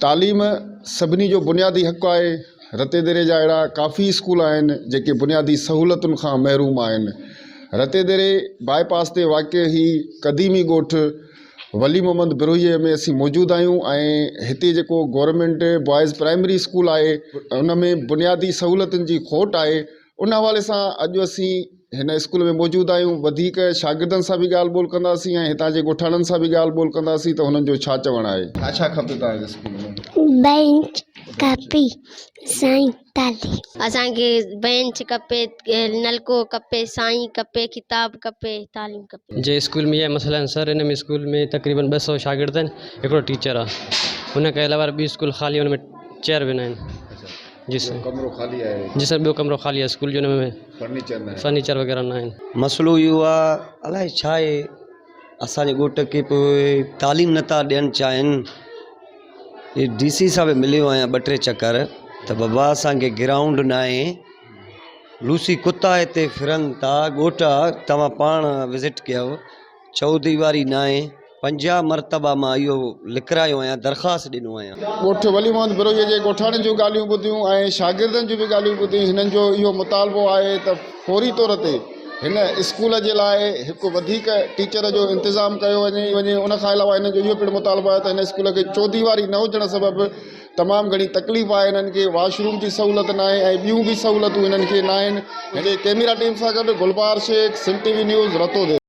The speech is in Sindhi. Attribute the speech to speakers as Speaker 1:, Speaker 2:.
Speaker 1: تعليم سڀني جو بنيادي حق آهي، رتيديري جا اهڙا ڪافي اسڪول آهن جيڪي بنيادي سهولتن کان محروم آهن، رتيديري باء پاس تي واقع هي قديمي ڳوٺ ولي محمد بروهيء ۾ اسين موجود آهيون ۽ هتي جيڪو گورنمينٽ بوائز پرائمري اسڪول آهي ان ۾ بنيادي سهولتن جي کوٽ آهي ان حوالي سان اڄ اسين هن اسڪول ۾ موجود آهيون وڌيڪ شاگردن سان به ڳالهه ٻولهه ڪنداسين ۽ هتان جي ڳوٺاڻن سان به ڳالهه ٻولهه ڪنداسين ته هنن جو ڇا چوڻ آهي. ڇا ڇا کپي توهان کي اسڪول ۾؟
Speaker 2: بينچ کپي سائين تالي.
Speaker 3: اسان کي بينچ کپي نلڪو کپي سائين کپي ڪتاب کپي تعليم کپي.
Speaker 4: جي اسڪول ۾ اهي مسئلا آهن سر ان ۾ اسڪول ۾ تقريبن 200 شاگرد آهن هڪڙو ٽيچر آهي ان کان علاوه ٻي اسڪول خالي ان ۾ چيئر به نه آهن. جي سر
Speaker 1: ڪمرو خالي آهي.
Speaker 4: جي سر ٻيو ڪمرو خالي آهي اسڪول جو ان ۾
Speaker 1: فرنيچر نه آهي.
Speaker 4: فرنيچر وغيره نه آهن.
Speaker 5: مسئلو اهو آ الائي ڇا آهي اسان جي ڳوٺ کي پوء تعليم نٿا ڏين چاهين هي ڊي سي سان به مليو آهيان ٻه ٽي چڪر ته بابا اسان کي گرائونڊ نه آهي لوسي ڪتا هتي ڦرن ٿا ڳوٺ آ توهان پاڻ وزٽ ڪيو چوديواري نه آهي 50 مرتبا مان اهو لکرايو آهيان درخواست ڏنو آهيان.
Speaker 1: ڳوٺ ولي محمد بروهيء جي ڳوٺاڻن جون ڳالهيون ٻڌيون ۽ شاگردن جون به ڳالهيون ٻڌيون هنن جو اهو مطالبو آهي ته فوري طور تي هن اسڪول جي لاء هڪ وڌيڪ ٽيچر جو انتظام ڪيو وڃي وڃي ان کان علاوه هنن جو اهو پڻ مطالبو آهي ته هن اسڪول کي چوديواري نه هجڻ سبب تمام گهڻي تڪليف آهي هنن کي واش روم جي سهولت ناهي ۽ ٻيون به سهولتون هنن کي ناهن هتي ڪيميرا ٽيم سان گڏ Gulbahar Shaikh Sindh T V news Ratodero.